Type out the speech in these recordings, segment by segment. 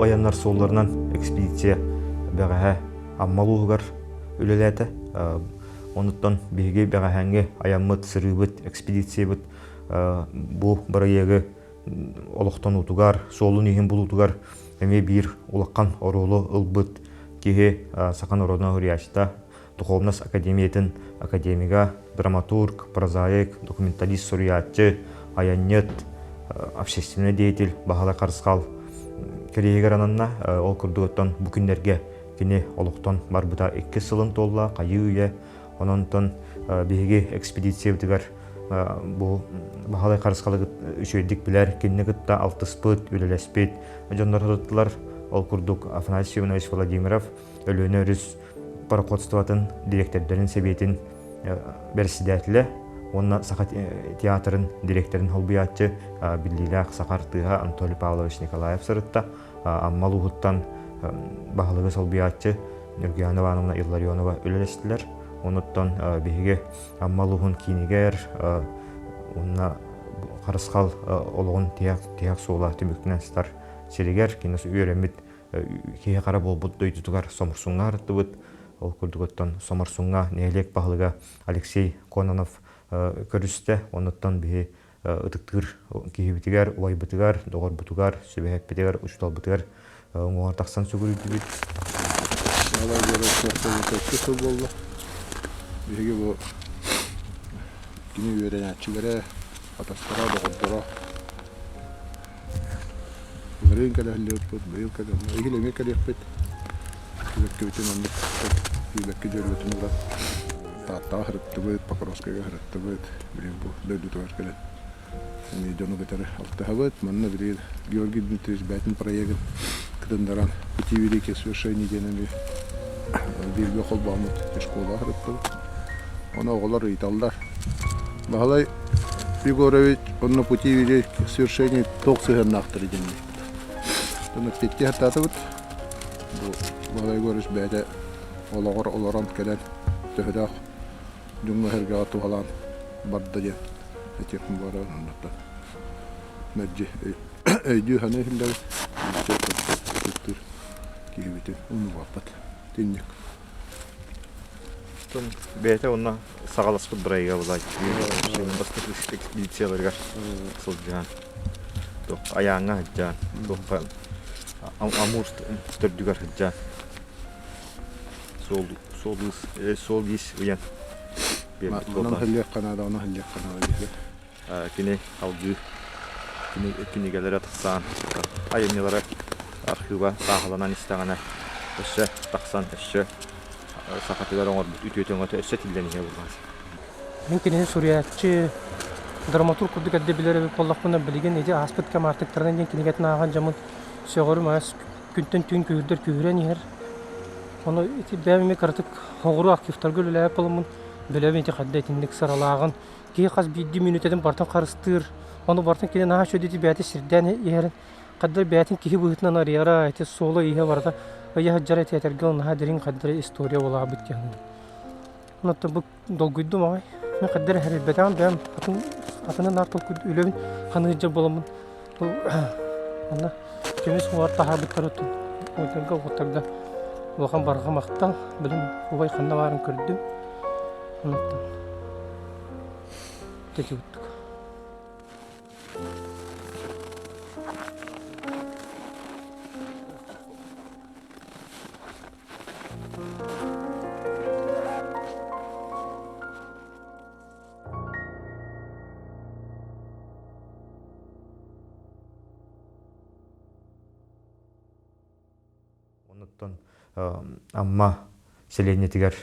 айаннар суолларынан экспедиция бэҕэһээ Амма улууһугар үлэлээтэ. Онуттан биһиги бэҕэһээҥҥи айаммыт, сырыыбыт, экспедициябыт бу бырайыагы олохтонуутугар, суолун-ииһин булуутугар эмиэ биир улахан оруолу ылбыт киһи саха норуодунай суруйааччыта, Духовность академиятын академига, драматург, прозаик, документалист суруйааччы, айанньыт, общественный деятель Баһылай Харысхал кэриэһигэр ананна. Ол курдук оттон бу күннэргэ кини олохтон барбыта иккис сылын туолла, хайыы үйэ. Онон биһиги экспедициябытыгар бу Баһылай Харысхалы үчүгэйдик билэр, кинини кытта алтыспыт, үлэлэспит дьоннор сырыттылар. Ол курдук Афанасий Иванович Владимиров Өлүөнэ өрүс пароходствотын дириэктэрдэрин сэбиэтин бэрэссэдээтэлэ уонна Саха театрын дириэктэрин холбуйааччы биллиилээх саха артыыһа Анатолий Павлович Николаев сырытта. Амма улууһуттан баһылыгы солбуйааччы Нюргуяна Ивановна Илларионова үлэлэстилэр. Онуттан биһиги Амма улууһун киинигэр уонна Харысхал олоҕун тиһэх суола түмүктэнэн сытар сиригэр кини үөрэммит киһи-хара буолбут дойдутугар Соморсуҥҥа ырыттыбыт. Ол курдук оттон Соморсуҥҥа нэһилиэк баһылыга Алексей Кононов көрүстэ. Онуттан биһи ытыктыыр киһибитигэр, убайбытыгар, доҕорбутугар, сүбэһиппитигэр, учууталбытыгар уҥуоҕар тахсан сүгүрүйдүбүт. Николай Егорович сыл буолла. Биһиги бу кини үөрэнээччилэрэ, атастара, доҕордоро Былырыын кэлэһиллибиппит, быйыл кэлэн, эһиил эмиэ кэлиэхпит. Сибэккибитин оннук сибэкки дьөрбөтүн ылан Тааттаҕа сырыттыбыт, Покровскайга сырыттыбыт, билигин бу дойдутугар кэлэн эмиэ дьону кытары алтыһабыт. Манна билигин Георгий Дмитриевич бэйэтин проегын кытыннаран «Пяти великих свершений» диэн эмиэ бииргэ холбооммут школаҕа сырыттыбыт. Ону оҕолор ыйыталлар. Баһылай Егорович онно пути великих свершений туох сыһыаннаахтар диэн Онно эппиэттии сатаатыбыт. Бу Баһылай Егорович бэйэтэ олоҕор олорон кэлэн төһөлөөх дьоҥҥо-сэргэҕэ туһалаан барда диэн этиэхпин баҕарабын оннуттан. Мэлдьи өйдүү-саныы иһиллэбит. Ытыктыыр киһибитин умнубаппыт. Итинник. Бэйэтэ уонна саҕаласпыт бырайыга была бастакы экспедицияларыгар сылдьыһан туох айааҥҥа сылдьан туохха Амур төрдүгэр сылдьан суол суол суол-иис ыйан биэрбит Онон сылдьыахха наада, онон сылдьыахха наада диэххэ. Кини алгыы кинигэлэрэ тахсан, айымньылара архыыба сааһыланан истэҕинэ өссө тахсан, өссө сахатыгар оҥорбут үтүөтэ-өҥөтө өссө тиллэн иһиэ буоллаҕа. Мин кинини суруйааччы, драматург курдук эрдэ билэр эбит буоллахпына, билигин ити ааспыт кэм аартыктарынан диэн кинигэтин ааҕан дьоммун сөҕөрүм аас күнтэн түүн күүһүрдэр күүһүрэн иһэр. Ону ити бэйэм эмиэ кыратык оҕуруо архивтарга үлэлээбит буоламмын, билэбин ити ханна итинник сыралааҕын, Киһи хас биирдии мүнүүтэтин барытын харыстыыр, ону барытын кини наһаа үчүгэйдик бэйэтэ сирдээн иһэрин, хайдах бэйэтин киһи быһыытынан арыйара, ити суола-ииһэ барыта ыйа сылдьара ити этэргэ наһаа дириҥ хайдах история буолаабыт диэн. Онон бу долгуйдум аҕай. Мин хайдах эрэ эрэлбэтэҕим бэйэм атын атыны наар толкуйду үлэбин ханыы сылдьар буоламмын бу манна көмүс уҥуоҕар таһаарбыттарыттан уолаттарга уолаттарга улахан барҕа махтал билим убай ханна баарын көрдүм. Онуттан Тетиуттук. Онуттан Амма сэлиэнньэтигэр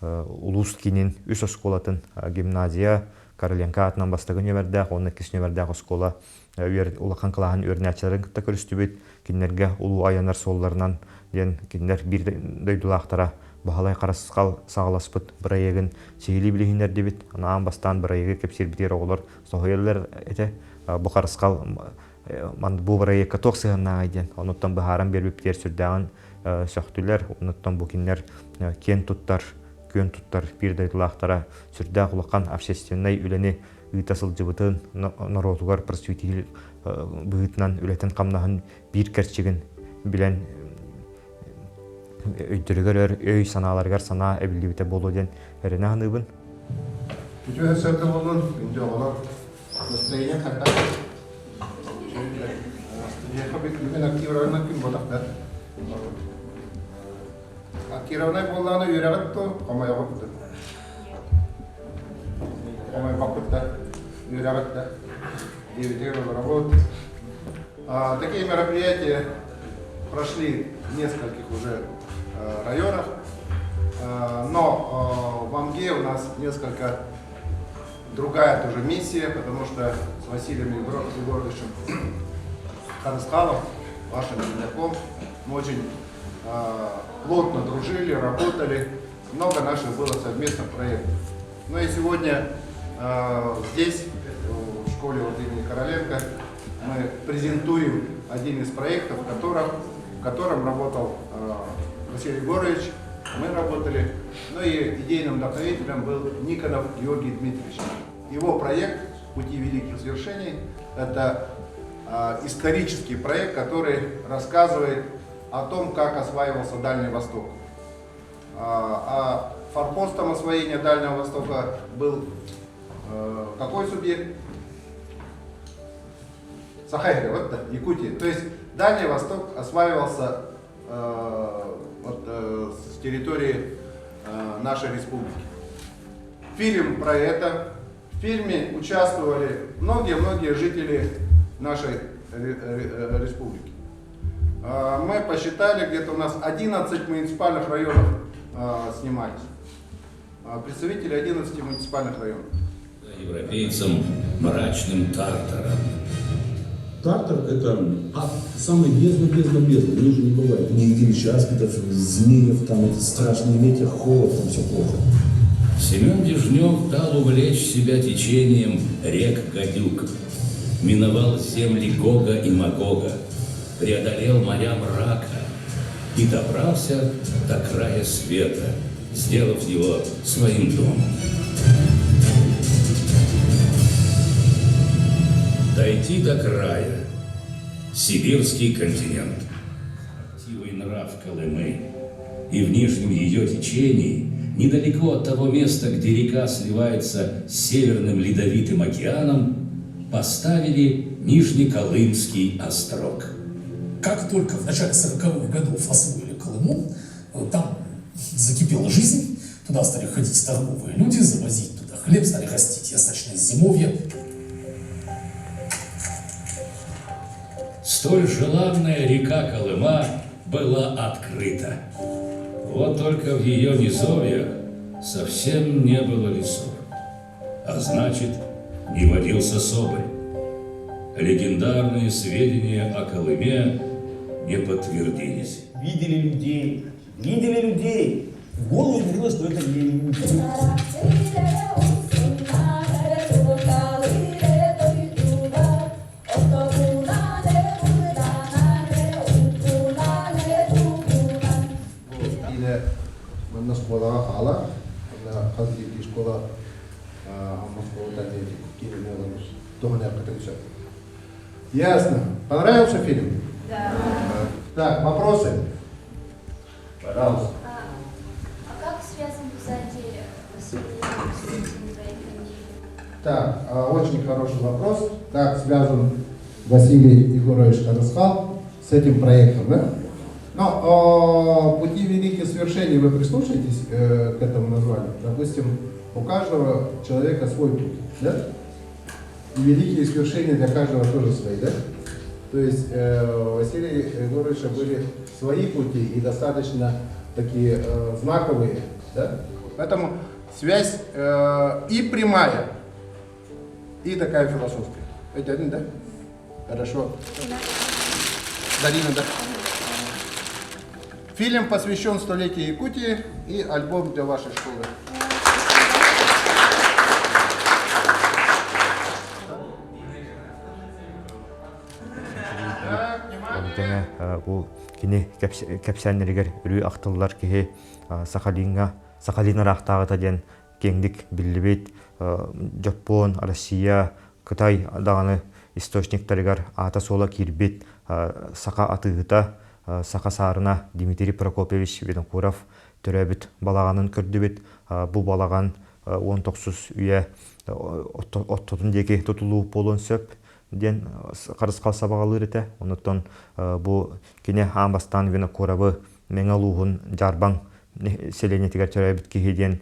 улуус киинин үс оскуолатын гимназия Короленко аатынан бастакы нүөмэрдээх уонна иккис нүөмэрдээх оскуола улахан кылааһын үөрэнээччилэрин кытта көрүстүбүт. Кинилэргэ улуу айаннар суолларынан диэн кинилэр биир дойдулаахтара Баһылай Харысхал саҕаласпыт бырайыагын сиһилии билиһиннэрдибит. Анаан бастаан бырайыагы кэпсиирбитигэр оҕолор соһуйаллар этэ. Бу Харысхал бу бырайыакка туох сыһыаннааҕый диэн онуттан быһааран биэрбиппитигэр сүрдээҕин сөхтүлэр. Онуттан бу кинилэр киэн туттар, күөн туттар биир дойдулаахтара сүрдээх улахан общественнай үлэни ыыта сылдьыбытын, норуотугар просветитель быһыытынан үлэтин-хамнаһын биир кэрчигин билэн өйдөрүгэр өр өй санааларыгар санаа эбиллибитэ буолуо диэн эрэнэ саныыбын. Үтүө сарсыарда буоллун, күндү оҕолор. Настроение хайдах? Студентка бүгүн активированный күн буолах да. Активированный буоллаҕына үөрэҕит дуо, хомойоҕут дуо? Хомойбоппут да, үөрэҕит да. Диэбитигэр олоробут. Такие мероприятия прошли в нескольких уже районах, но в Амге у нас несколько другая тоже миссия, потому что с Василием Егоровичем Харысхалом, вашим земляком, мы очень плотно дружили, работали, много наших было совместных проектов. Ну и сегодня здесь, в школе вот имени Короленко, мы презентуем один из проектов, в котором, в котором работал Василий Егорович, мы работали, ну и идейным вдохновителем был Никонов Георгий Дмитриевич. Его проект «Пути великих свершений» – это исторический проект, который рассказывает о том, как осваивался Дальний Восток. А форпостом освоения Дальнего Востока был какой субъект? Сахайра, вот да, Якутия. То есть Дальний Восток осваивался вот, с территории нашей республики. Фильм про это. В фильме участвовали многие-многие жители нашей республики. Мы посчитали, где-то у нас 11 муниципальных районов снимались. Представители 11 муниципальных районов. Европейцам мрачным тартаром. Тартар – это ад, самый бездна, бездна, бездна, ниже не бывает. Нигде еще аспидов, змеев, там это страшный ветер, холод, там все плохо. Семен Дежнев дал увлечь себя течением рек Гадюк, миновал земли Гога и Магога, преодолел моря мрака и добрался до края света, сделав его своим домом. Дойти до края. Сибирский континент. Красивый нрав Колымы. И в нижнем ее течении, недалеко от того места, где река сливается с Северным Ледовитым океаном, поставили Нижнеколымский острог. Как только в начале 40-х годов освоили Колыму, там закипела жизнь, туда стали ходить торговые люди, завозить туда хлеб, стали растить ясачное зимовье. Столь желанная река Колыма была открыта. Вот только в ее низовьях совсем не было лесов. А значит, не водился соболь. Легендарные сведения о Колыме не подтвердились. Видели людей, видели людей. В голову говорило, что это не люди. Или манна школаҕа хаалар, онно хас биирдии школа Москваҕа киирэн туһаныаххытын сөп. Ясно. Понравился фильм? Да. Так, вопросы? Пожалуйста. А как связан писатель Василий с этим проектом? Так, очень хороший вопрос. Как связан Василий Егорович Харысхал с этим проектом, да? Но «Пути великих свершений» вы прислушаетесь к этому названию? Допустим, у каждого человека свой путь, да? И великие свершения для каждого тоже свои, да? То есть у Василия Егоровича были свои пути и достаточно такие знаковые, да? Поэтому связь и прямая, и такая философская. Это один, да? Хорошо. Дарина, да? Фильм посвящен столетию Якутии и альбом для вашей школы. Тэҥэ бу кини кэпсээннэригэр өрүү ахтыллар киһи Сахалиҥҥа Сахалин ыраахтааҕыта диэн киэҥник биллибит Дьоппуон, Россия, Кытай даҕаны источниктарыгар аата-суола киирбит саха атыыһыта. Саха саарына Дмитрий Прокопьевич Винокуров төрөөбүт балаҕанын көрдүбүт. Бу балаҕан 19 үйэ оттотун диэки тутулуу буолуон сөп диэн харысхал сабаҕалыыр этэ. Онуттан бу кини аан бастаан Винокуровы Мэҥэ улууһун Дьаарбаҥ сэлиэнньэтигэр төрөөбүт киһи диэн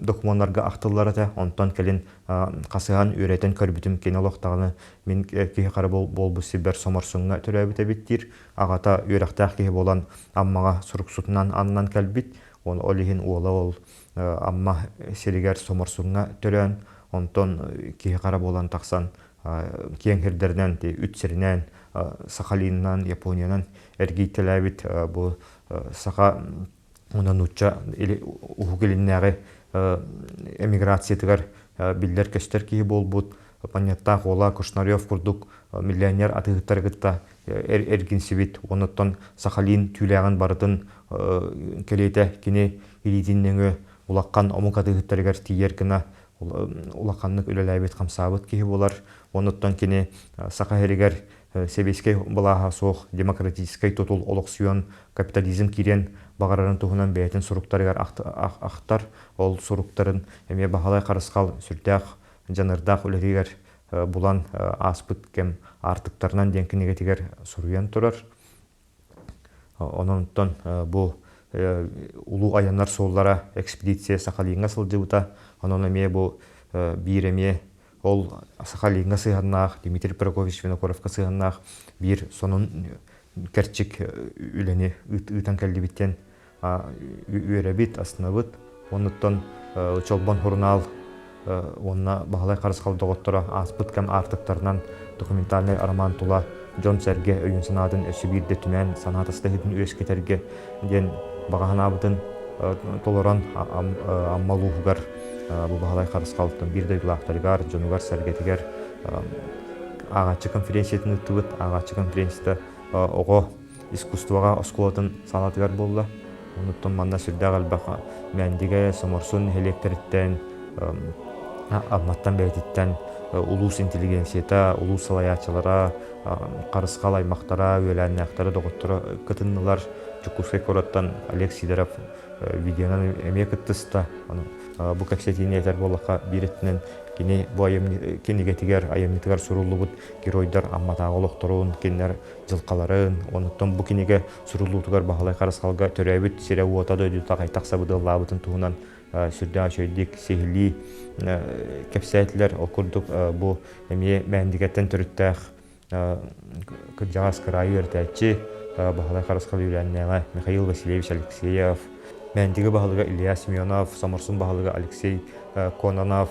докумуоннарга ахтыллар этэ. Онтон кэлин хасыһан үөрэтэн көрбүтүм кини олохтоҕуна мин киһи хара буолбут сирбэр Соморсуҥҥа төрөөбүт эбит диир. Аҕата үөрэхтээх киһи буолан Аммаҕа суруксутунан аннан кэлбит. Ол иһин уола ол Амма сиригэр Соморсуҥҥа төрөөн, онтон киһи хара буолан тахсан киэҥ сирдэринэн, үт сиринэн, Сахалинынан, Япониянан эргийтэлээбит бу саха уонна нуучча Уһук Илиннээҕи эмиграциятыгар биллэр-көстөр киһи буолбут Паньяттаах уола Кушнарев курдук миллионер атыыһыттары кытта эргинсибит. Онуттан Сахалин түүлээҕин барытын кэлиэтэ кини илиитин нөҥүө улахан омук атыыһыттарыгар тиийэр гына улаханнык үлэлээбит, хамсаабыт киһи буолар. Онуттан кини Саха сиригэр сэбиэскэй былааһа суох демократическай тутул олохсуйан капитализм киириэн баҕарарын туһунан бэйэтин суруктарыгар ахтар. Ол суруктарын эмиэ Баһылай Харысхал сүрдээх дьаныардаах үлэтигэр булан ааспыт кэм аартыктарынан диэн кинигэтигэр суруйан турар. Онон бу улуу айаннар суоллара экспедиция Сахалиҥҥа сылдьыбыта. Онон эмиэ бу биир эмиэ ол Сахалиҥҥа сыһыаннаах Дмитрий Прокопьевич Винокуровка сыһыаннаах биир сонун кэрчик үлэни ыытан кэллибит диэн үөрэбит, астынабыт. Оннуттан Чолбон сурунаал уонна Баһылай Харысхал доҕотторо ааспыт кэм аартыктарынан документальнай роман тула дьон-сэргэ өйүн-санаатын өссө биирдэ түмэн санаа тастаһыытын үөскэтэргэ диэн баҕа санаабытын толорон Амма улууһугар бу Баһылай Харысхалтан биир дойдулаахтарыгар, дьонугар-сэргэтигэр ааҕааччы конференциятын ыыттыбыт. Ааҕааччы конференцията оҕо искусствоҕа оскуолатын саалатыгар буолла. Онуттан манна сүрдээх элбэх Мээндигэ, Соморсун нэһилиэктэриттэн, Амматтан бэйэтиттэн улуус интеллигенцията, улуус салайааччылара, Харысхал аймахтара, үөлээннээхтэрэ, доҕотторо кытыннылар. Дьокуускай куораттан Олег Сидоров видеонан эмиэ кыттыста. Бу кэпсэтиини этэр буоллахха, биир өттүнэн кини бу кинигэтигэр, айымньытыгар суруллубут геройдар Амматааҕы олохторун, кинилэр дьылҕаларын, онуттан бу кинигэ суруллуутугар Баһылай Харысхалга төрөөбүт сирэ-уота дойдута хайдах сабыдыаллаабытын туһунан сүрдээх үчүгэйдик сиһилии кэпсээтилэр. Ол курдук бу эмиэ Мээндигэттэн төрүттээх кырдьаҕас кыраайы үөрэтээччи Баһылай Харысхал үөлээннээҕэ Михаил Васильевич Алексеев, Мээндиги баһылыга Илья Семенов, Соморсун баһылыга Алексей Кононов,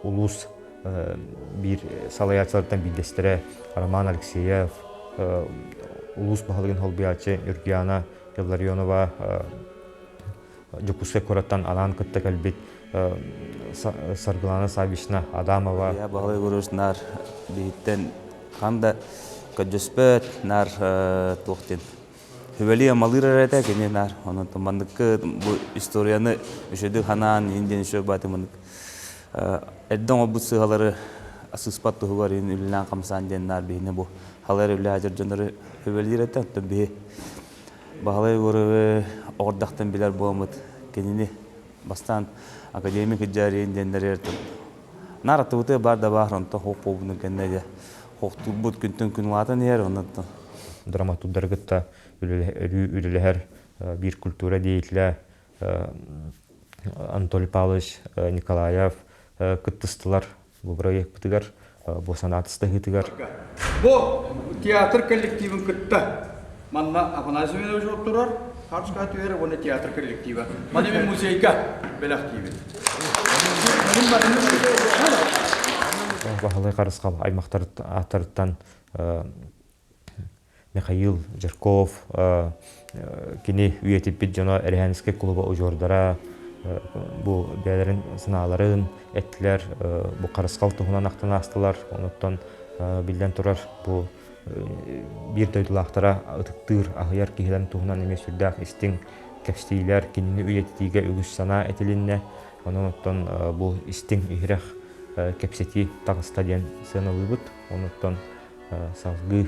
улуус биир салайааччылартан биирдэстэрэ Роман Алексеев, улуус баһылыгын солбуйааччы Ньургуяна Илларионова, Дьокуускай куораттан анаан кытта кэлбит Саргылана Саввична Адамова. Я Баһылай Егорович наар биһиттэн хан да көрдөспөт, наар туох диэн Хүбэлии амалыыр эрэ этэ кини наар. Онон манныккы бу историяны үчүгэй ханаан иһин диэн үчүгэй бааты маннык эрдэ оҥорбут сыыһалары сыыспат туһугар иһин үлэлээн хамсаан диэн наар биһини бу халар үлэ хадьар дьоннору хүбэлиир этэ. Оттон биһи Баһылай Егоровы оҕордахтан билэр буоламмыт кинини бастаан академик Иджариин диэннэри наар аттыбытыгар баар да баар онтон хоох буолбутун кэннэ дьэ хоохтуурбут күнтэн күн улаатан иһэр онон драматурдары кытта өрүү үлэлэһэр биир культура деятеля Анатолий Павлович Николаев кыттыстылар бу бырайыакпытыгар бу санаа тыстаһыытыгар. Бу театр коллективын кытта манна Афанасий Семенович турар, Харчка түһэр уонна театр коллектива. Маны мен музейга бэлэхтиибин. Баһылай Харысхал аймахтар ааттарыттан Михаил Жирков кини үйэтиппит дьоно Эрэһээнискэй кулуба удьуордара бу бэйэлэрин санааларын эттилэр, бу харысхал туһунан ахтан аастылар. Онуттан биллэн турар бу биир дойдулаахтара ытыктыыр, аһыйар киһилэрин туһунан эмиэ сүрдээх истиҥ кэпсиилэр, кинини үйэтитиигэ үгүс санаа этилиннэ. Онон оттон бу истиҥ иһирэх кэпсэтии таҕыста диэн сыаналыыбыт. Онуттан салгыы.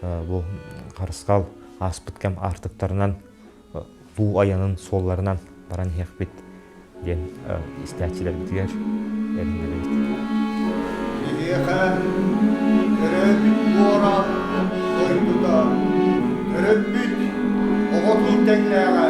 Бу харысхал ааспыт кэм аартыктарынан туу айанын суолларынан баран иһиэхпит диэн истээччилэрбитигэр эрэнэбит. Биһиэхэ төрөөбүт буора дойдута, төрөппүт оҕотун тэҥнээҕэ.